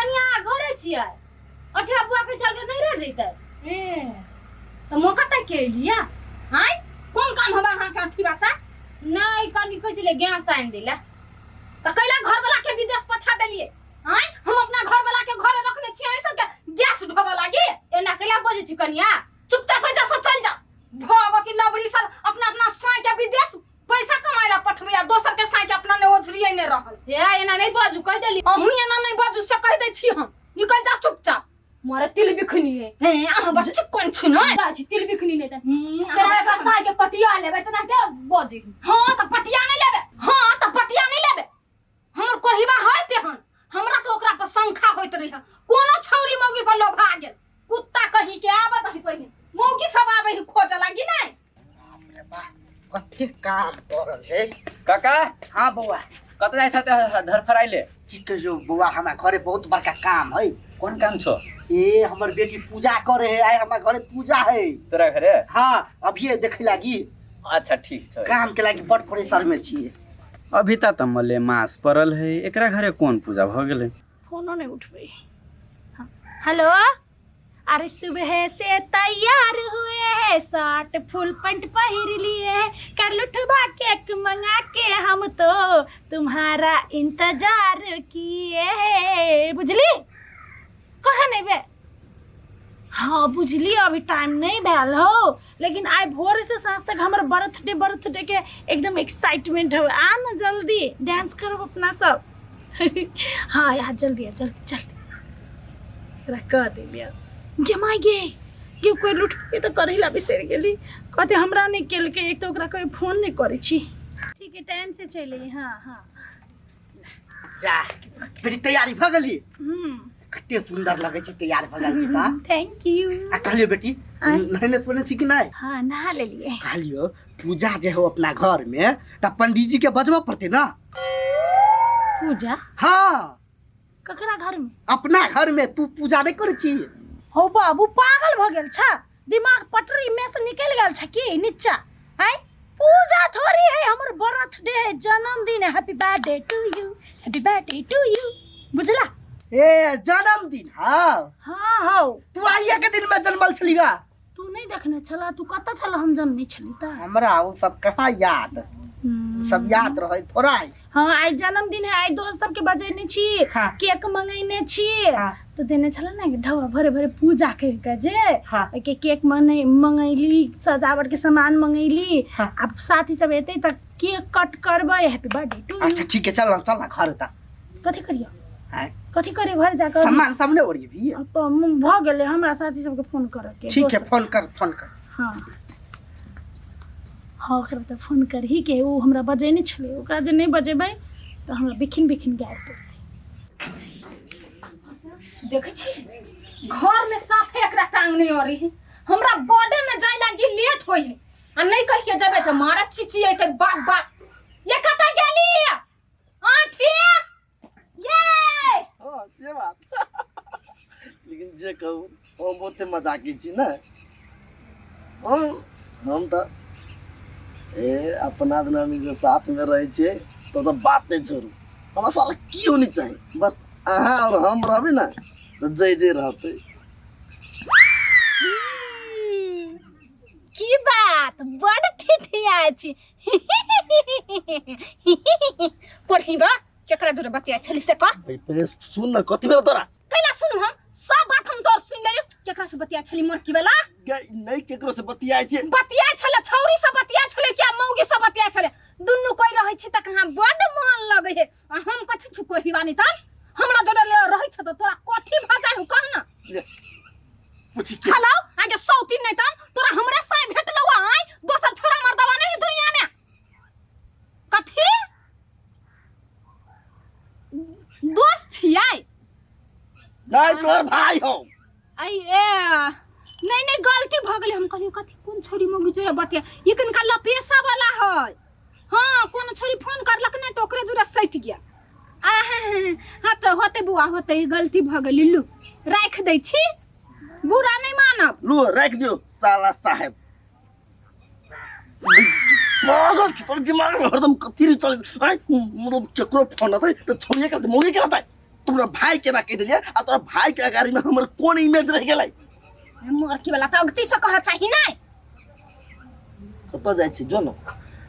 कनिया घरे छियै अठिया बुआ के चल के नहीं रह जैते। ए तऽ मौका तक के एलियै आँय? कोन काम हवा अहाँके अठिया से? नहीं, कनी कहै छलै गैस आनि दैला। तऽ कैला घर वाला के विदेश पठा देलियै? आँय, हम अपना घर वाला के घरे रखने छियै, अहीं सबके गैस ढोबऽ लागी? एना कैला बजै छी कनिया? चुपचाप पैसा से चल जा। भग की लबड़ी सब अपना अपना साँय के विदेश पैसा कमाय ला पठबै आ दोसर के साँय के अपना ने ओझरिए ने रहल। हे, एना नहीं बाजू, कह देली। अहूँ एना नहीं बाजू से कह दै छी हम। निकल जा चुपचाप। मारे तिल बिखनी है। हे, अहाँ बड़ चिक्कन छी ने। जा छी तिल बिखनी नहीं त। अहाँ तेरा बड़ एकर चिक्कन साँय के पटिया लेबै तना के बजी। हाँ त पटिया नहीं लेबे, हाँ त पटिया नहीं लेबे। हमर कोहिबा है तेहन, हमरा तो ओकरा पर शंखा होइत रहे, कोनो छौरी मौगी पर लोभा गेल। कुत्ता कहीं के आबत है पहिने, मौगी सब आबे ही खोज लागी नहीं। बाप रे बाप, कते काम पड़ल है। काका। हाँ बौआ। कत जाइ छ धरफराइले? की कहियो बौआ, हमरा घरे बहुत बड़का काम है। कोन काम छो? ए हमर बेटी पूजा करे है, आइ हमरा घरे पूजा है। तोरा घरे? हाँ, अभिये देखे लागी। अच्छा ठीक छ। काम के लागी बड़ प्रेशर में छिए। अभी तक त मले मास पड़ल है, एकरा घरे कोन पूजा भ गेलै? फोनो नहीं उठबै। हाँ। हेलो, अरे सुबह से तैयार हुए हैं, शर्ट फुल पैंट पहिर लिए हैं, कर लुठबा केक मंगा के हम तो तुम्हारा इंतजार किए हैं। बुझली? कखन अयबै? हाँ बुझली, अभी टाइम नहीं भेल हो, लेकिन आइ भोर से साँझ तक हमर बर्थडे बर्थडे के एकदम एक्साइटमेंट हो। आ ना जल्दी, डांस करब अपना सब। हाँ यार जल्दी आ, जल्दी जल्दी। एकरा कह देलियै गे माय गे, गे कोइ लुट के तऽ करै ला बिसरि गेली। कहते हमरा नहि केलकै, एक तऽ ओकरा कोइ फोन नहि करै छी। ठीक है, टाइम से चलि अइहे। हाँ हाँ। जा बेटी, तैयारी भऽ गेली? कते सुंदर लगै छै तैयार भऽ गेल छी तऽ। Thank you. आ कहलियो बेटी, आँय? नहेने सोने छी कि नहि? हाँ नहा लेलियै। कहलियो पूजा जे हो अपना घर में तऽ पंडीजी के बजबऽ पड़तै ना। पूजा? हाँ। ककरा घर में? अपना घर में। तू पूजा नहीं करै छी? हो बाबू, पागल भऽ गेल छ? दिमाग पटरी में से निकलि गेल छ की नीचा? आँय, पूजा थोड़ी है, हमर बर्थडे है, जन्मदिन है। Happy birthday to you, happy birthday to you. बुझला? ए जन्मदिन? हाँ हाँ हौ। तू आइया के दिन में जन्मल छलीगा? तू नहीं देखने छला? तू कतऽ छला हम जन्मे छली तऽ? हमरा ओ सब कहाँ याद, सब याद रहे थोड़ा। हाँ आइ जन्मदिन है, आइ दोस्त सबके बजेने छी। हाँ। केक मंगेने छी। हाँ। तो देने छला ने ढवा भरे भरे पूजा कर के जे। हाँ। ओहिके केक मंगैली, सजावट के सामान मंगैली। हाँ। आब साथी सब एतै तऽ केक कट करबै, हैप्पी बर्थडे टू you. अच्छा ठीक है, चल ना चल ना घर ता। कथी करियो? आँय? कथी करियो घर जाकर? सामान सामने ओरिए भी। तो भऽ गेलै, हमरा साथी सबके फोन करऽ के। ठीक है। दोस्त- फोन कर, फोन कर। हाँ हाँ, ओकरा तऽ फोन करही के, ओ हमरा बजेने छलै, ओकरा जे नहि बजेबै तऽ हमरा बिखिन बिखिन गारि पड़तै। देखै छी घर में साफे एकरा टांग नहीं अरी है। हमरा बॉर्डर में जाय लागी लेट होई है आ नहीं कह के जेबे त मारा चिचियेते बाप बाप। ये कतऽ गेली? हां ठीक ये। हाँ से बात, लेकिन जे कहू हम बहुते मजाकी छी ने। हम तऽ ए अपना दुनू जे साथमे रहै छियै तऽ बाते छोड़ू, हमरा साला केओ नहि चाही, बस अहाँ आओर हम रहबै ने तऽ जय जय रहतै। की बात, बड़ ठिठिया छी कोठीबा, केकरा जोरे बतिया छली से कह। भाई पहिले सुन न, कथी भेल तोरा? कैला सुनू हम सब बात, हम तोर सुन लेलियो। केकरा से बतिया छली मोरकी वाला? गे, नहि केकरो से बतियाइ छै। बतिया छले, छौरी से बतिया छले क्या मौगी से बतिया छले? दुनू कोई रहै छी त कहाँ बड मन लगै है आ हम कथी छु कोठी बानी त हमरा जोरे रहै छ त तोरा कथी भ जाय हो कह न। ले, पूछी के। हेलो, आगे सौती नहीं तन तोरा हमरे साई भेटलौ आय, दोसर छोरा मर्दवा नहीं दुनिया में। कथी दोस्त छियै? नहीं तोर भाई हो। आई ए नहीं नहीं, गलती भ गेलै। हम कहलियै कथी कोन छोरी मौगी जोरे बतिया, ई कनका लपेसा वाला है। हाँ कोनो छोरी फोन करलक नहीं तो ओकरे जोरे सटि गया। आ हाँ हाँ तो होते बुआ होते, ई गलती भ गेलै, लू राखि दै छी, बुरा नहीं मानब। लू राख दियो। साला साहेब पागल छी, तोर दिमाग में हरदम कथी रे चल आय, मतलब केकरो फोन आते त छोड़िए के मौगी के रहता। तोरा भाई केना कहि देलियै आ तोरा भाई के अगाड़ी में हमर कोन इमेज रहि गेलै? मरकी वाला तऽ अगती से कह चाही नहीं। कतऽ जाइ छी जो न।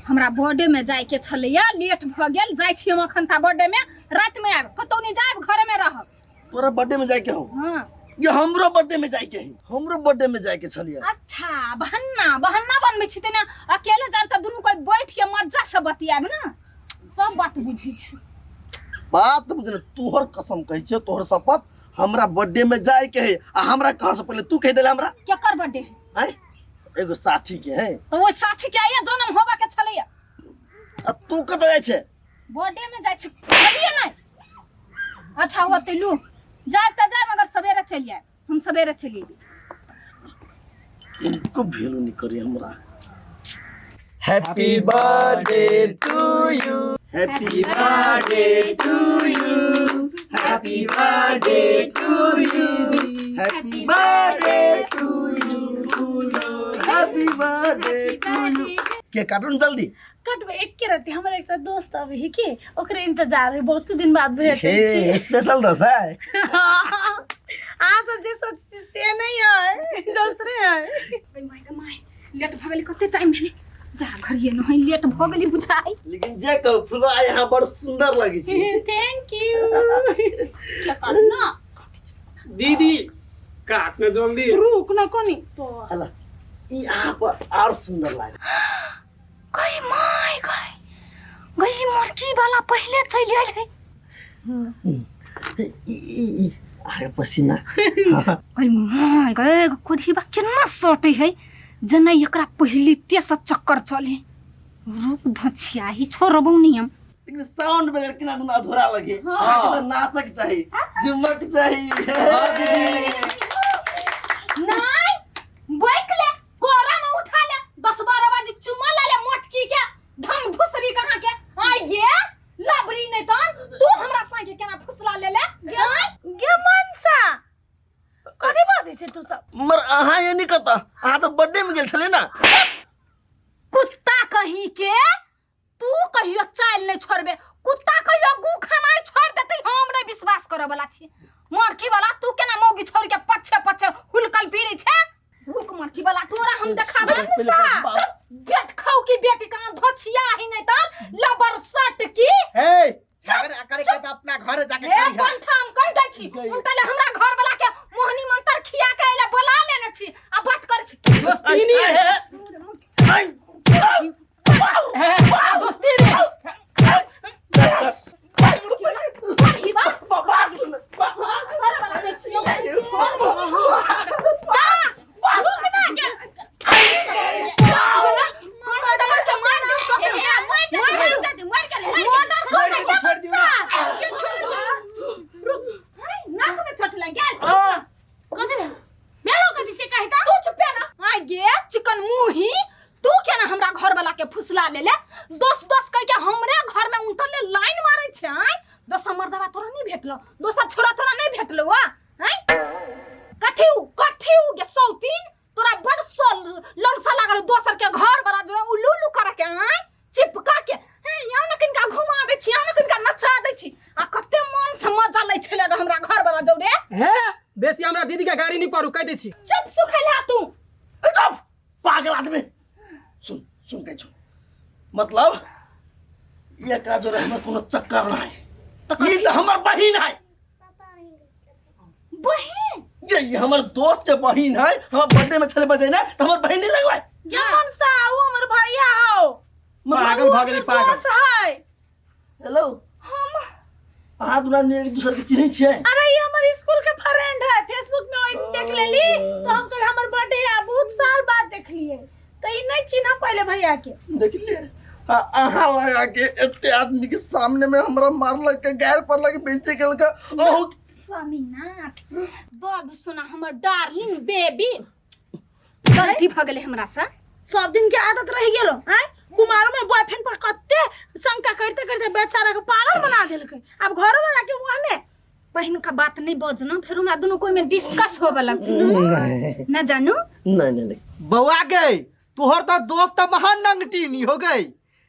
हमरा बर्थडे में जाय के छलैया, लेट भ गेल, जाइ छी हम अखन ता बर्थडे में, रात में आयब, कतौ नहीं जायब, घरे में रहब। तोरा बर्थडे में जाय के हौ? हाँ। ये हमरो बर्थडे में जाय के है, हमरो बर्थडे में जाय के छलिया। अच्छा बहन्ना बहन्ना बनबै छी तेना, अकेले जायब तऽ दुनू कोई बैठ के मजा से बतियाब ना, सब बात बुझै छी। बात बुझने तोहर कसम कहै छियौ, तोहर शपथ, हमरा बर्थडे में जाय के है आ हमरा कहाँ से पहले तू कहि देले हमरा। केकर बर्थडे है? आँय, एगो साथी के है। तो ओहि साथी के आइए जन्म होबा के छलैया। आ तू कतऽ जाइ छै? बर्थडे में जाइ छी कहलियै नहि। अच्छा होतै लू, जायब तऽ जायब मगर सवेरे चलि आयब, हम सवेरे चलि अयबै। इनको भेलू नहीं करी हमरा। Happy birthday to you, happy birthday to you, happy birthday to you, happy birthday to you, happy birthday to you. के काटू न जल्दी। कटबे एके रति, हमर एकटा दोस्त अबै है की, ओकरे इंतजार है, बहुत दिन बाद भेटै हे छी। स्पेशल दोस्त है। अहाँ सब जे सोचै छी से नहीं है, दोसरे है। गई my गई my, late भऽ गेलै, कते टाइम भेलै, जा घरिये नहि लेट भऽ गेलै बुझाइ। लेकिन जे कहू फुलवा यहाँ बड़ सुंदर लगै छै। Thank you. के काटना? दीदी काट न जल्दी। रुक न कोनी तो हला ई अहाँ पर और सुंदर लागे। गई my गई गई मुर्गी वाला पहले चलि आयल है। ई ई ई अरे पसीना। गई my गई कोढ़ीबा केना सटै है, जेना एकरा पहले तेस चक्कर चले। रुक धछिया ही छोड़बौ नहीं हम। लेकिन साउंड बगैर केना दुना अधूरा लगे। अहाँके तऽ नाचक चाही, झुमक चाही। नहीं बैक ले, कोरा में उठा ले, 10-12 बजे चुमा ले ले मोटकी के धम धुसरी कहाँ के आ ये लबरी नहीं तन तू हमरा संगे केना फुसला ले ले। आय गे मनसा कथी बाजै छै तू सब? मर अहाँ ये नहीं कतऽ, अहाँ तऽ बर्थडे में गेल छलै ना। कुत्ता कहीं के तू कहियो चाल नहीं छोड़बे, कुत्ता कहियो गू खाना छोड़ देते, हम नहीं विश्वास करे वाला छी। मरकी वाला तू केना मौगी छोड़ के पछे पछे हुलकल पीरी छे? रुक मरकी वाला तोरा हम देखाबै छी। चुप बेट खाऊ की बेटी कहाँ धोछिया ही नहीं तन लबर सट की। हे झगड़ा करे के त अपना घर जाके हे करी। पंठा हम कह दै छी, हम तले हमरा घर वाला के मोहनी मंत्र खिया के अइला बोला लेने छी आ बात कर छी। दोस्ती नहीं है, दोस्ती नहीं। हिबा छोड़ वाला नहीं छियो, छोड़ रुक ना के छोड़ दियो ना। नाक में चोट लग गेल। कथी भेल? भेलो कथी से कहि त? तू चुप ना। आ गे चिकन मुही, तू केना हमरा घर वाला के फुसला ले ले, दोस दोस कह के हमरे घर में उनटल ले लाइन मारै छै। आय दोसर मर्दबा तोरा नहीं भेटलो, दोसर छोरा तोरा नहीं भेटलो वा? आय कथी उ कथी उ गे सौतीन तोरा बड़ लड़सा लागल दोसर के घर वाला जोरा उल्लू उल्लू करे के। आय चिपका के हे याव न किनका घुमा दै छी, याव न किनका नचा दै छी, आ कते मन से मजा लै छलै रे हमरा घर वाला जोरे। हे बेसी हमरा दीदी के गाड़ी नहीं पड़ू कह दै छी। चुप सुखैला तू। ए चुप पागल आदमी। सुन सुन कहै छौ, मतलब एकरा जोरे हमर कोनो चक्कर नहीं, तऽ ई तऽ हमर बहिन है। बहिन? जे ई हमर दोस्त के बहिन है, हमर बर्थडे में छले बजे ना तऽ हमर बहिन नहीं लगलै। गे मनसा उ हमर भैया हौ। पागल भऽ गेली पागल। दोस्त है। हेलो हम अहाँ दुनू आदमी एक दूसर के चिन्है छियै? अरे ये हमर स्कूल के फ्रेंड है, फेसबुक में ओहि दिन देख लेली तो हम कल हमर बर्थडे है, बहुत साल बाद देखलिए तो ई नहीं चिन्ह पहले भैया के। देखलिए आ अहाँ लगा के एते आदमी के सामने में हमरा मारलक के गायर पर लगे बेइज्जती केलक। अहूँ स्वामीनाथ बब सुना हमर डार्लिंग बेबी, गलती भ गेलै हमरा से। सब दिन के आदत रह गेलो आय कुमारो में बॉयफ्रेंड पर कते शंका करते करते बेचारा के पागल बना देलकै। अब घरो वाला के ओहने बहिन का बात नहीं बजना, फिर हमरा दोनों कोई में डिस्कस होबे लगतै नहीं ना जानू। नहीं नहीं नहीं बौआ गई तोहर तो दोस्त महान नंगटी नहीं हो गई।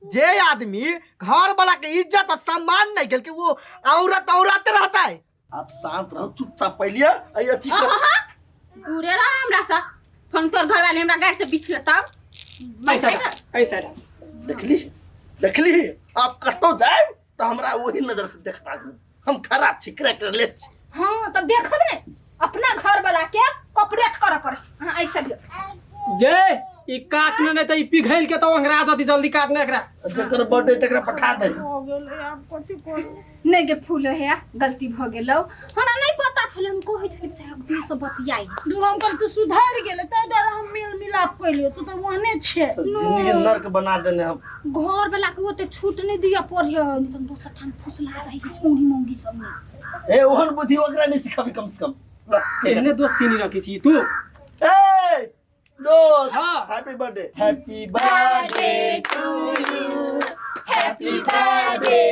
जे आदमी घर वाला के इज्जत और सम्मान नहीं के वो औरत औरत रहता है। आप शांत रहो, चुपचाप पहले आ अथी कर। दूरे रह हमरा से, फोन तोर घर वाले हमरा गाड़ी से बिछले तब। ऐसा रह, ऐसा रह। देखली देखली, आप कतौ जाए तो हमरा वही नजर से देखता हूँ। हम खराब छी, करेक्टरलेस छी। हाँ तब देखब ने अपना घर वाला के कॉपरेट करे पड़े। हाँ ऐसा लियो। गे ई काटने नहीं त ई पिघल के तो अंगरा जल्दी जल्दी काटने एकरा। जकर बर्थडे तकरा पठा दे। नहीं गे फूल है, गलती भ गेलो, हमरा नहीं पता छले। हम कहै छली बेचारा दिल से बतियाई। दूर हम कल तू सुधर गेले ताहि दुआरे हम मेल मिलाप कैलियो, तू तऽ ओहने छे। जिंदगी नर्क बना देने हम। घर वाला के ओते छूट नहीं दिया पड़े, नहीं तो दोसर ठाम फुसला जाइ छै छौड़ी मौगी सब में। ए ओहन बुद्धि ओकरा नहीं सिखाबी कम से कम। एहने दोस्ती नहीं रखी छी तू। ए दोस्त, हाँ। Happy birthday. Happy birthday to you, happy birthday